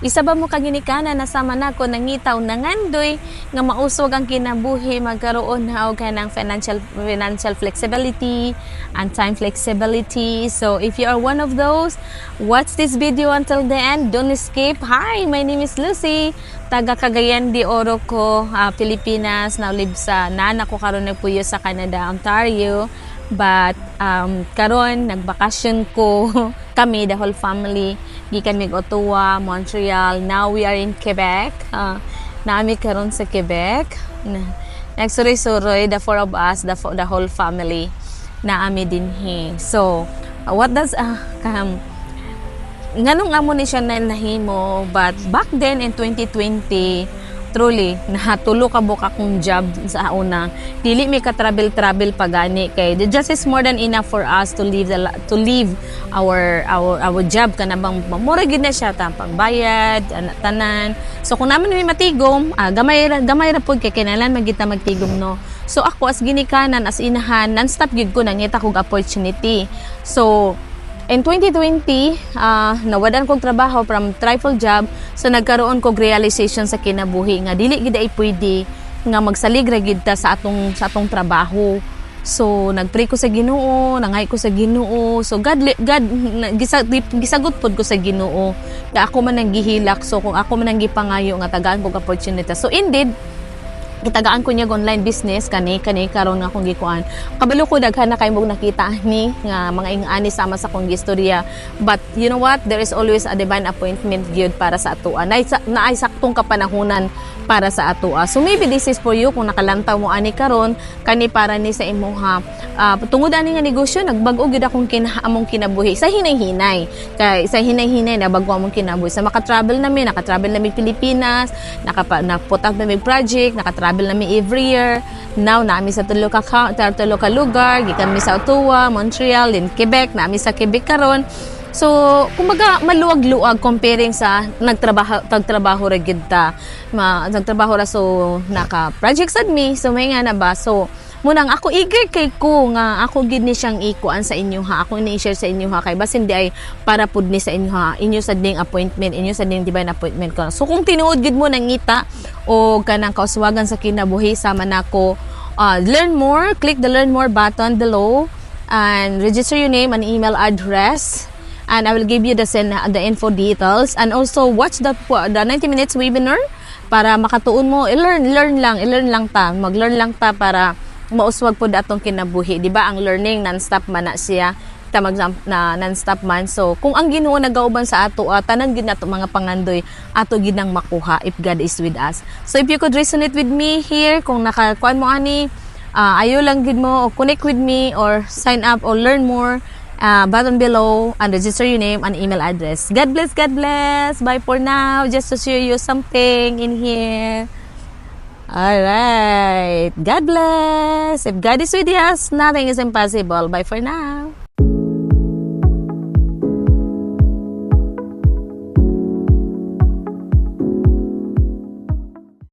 Isa ba mo kaginikanan na sama nako nangita o nangandoy nga mauswag ang kinabuhi, magkaroon na og kanang financial flexibility and time flexibility? So if you are one of those, watch this video until the end. Don't skip. Hi, my name is Lucy. Taga Cagayan de Oro ko, Pilipinas. Now live sa nana ko karon, nagpuyo sa Canada, Ontario. But karon nagbakasyon ko kami, the whole family, gikan mig Ottawa, Montreal. Now we are in Quebec. Naa mi karon sa Quebec. Nagsuroy-suroy the four of us, the whole family naa mi dinhi. So, what does nganong amo ni siya na nahimo? But back then in 2020, truly natulo ka buok akong job sa una. Dili mi ka travel travel pa gani kay the just is more than enough for us to leave our job, kana bang mura gid na siya ta pangbayad ana tanan. So kung naman mi matigom, gamay ra pud kay kinahanglan man gid ta magtigom, no? So ako as ginikanan, as inahan, non-stop gid ko nangita kog opportunity. So in 2020, nawadan kog trabaho from trifle job. So nagkaroon kog realization sa kinabuhi nga dili gid ay pwede nga magsalig ra gid ta sa atong trabaho. So nagpray ko sa Ginoo, nangay ko sa Ginoo. So God gisagot pod ko sa Ginoo. Kaya ako man ang gihilak. So kung ako man ang gipangayo nga tagaan kog opportunity. So indeed, gitagaan ko niya online business kani karon nga akong gikuan. Kabalo ko daghan na kay mong nakita ni nga mga ingani sama sa akong gistorya, but you know what? There is always a divine appointment gyud para sa atoa, naay saktong kapanahunan para sa atoa. So maybe this is for you. Kung nakalantaw mo ani karon, kani para ni sa imuha. Tungod ani nga negosyo, nagbag-o gyud akong among kinabuhi sa hinay-hinay, kay sa hinay-hinay nabag-o among kinabuhi sa maka-travel nami, naka-travel nami Pilipinas, nakapa na-put up nami project, naka-travel nami every year. Now naa mi sa tulo ka lugar, gikan mi sa Ottawa, Montreal, in Quebec. Naa mi sa Quebec karon. So, kumbaga maluwag-luwag comparing sa nagtrabaho ra gid ta. Nagtrabaho ra, so naka project sad mi. So may nga na ba? So munang ako eager kay ko nga ako gid ni siyang ikuan sa inyo ha. Ako ni i-share sa inyo ha, kay basin di ay para pud ni sa inyo ha. Inyo sad ning appointment, inyo sad ning divine appointment ko. So kung tinuod gid mo nangita o kanang kauswagan sa kinabuhi sama nako, learn more, click the learn more button below and register your name and email address and I will give you the info details. And also watch the 90 minutes webinar para makatuon mo. I-learn learn lang, i-learn lang ta, mag-learn lang ta para mauswag pod atong kinabuhi, di ba? Ang learning, non-stop man na siya ta, mag na non-stop man. So kung ang Ginoo nagauban sa ato, tanan gid nato mga pangandoy ato gid nang makuha if God is with us. So if you could resonate with me here, kung nakakuan mo ani, ayo lang gid mo o connect with me or sign up or learn more button below and register your name and email address. God bless, God bless. Bye for now. Just to show you something in here. All right. God bless. If God is with us, nothing is impossible. Bye for now.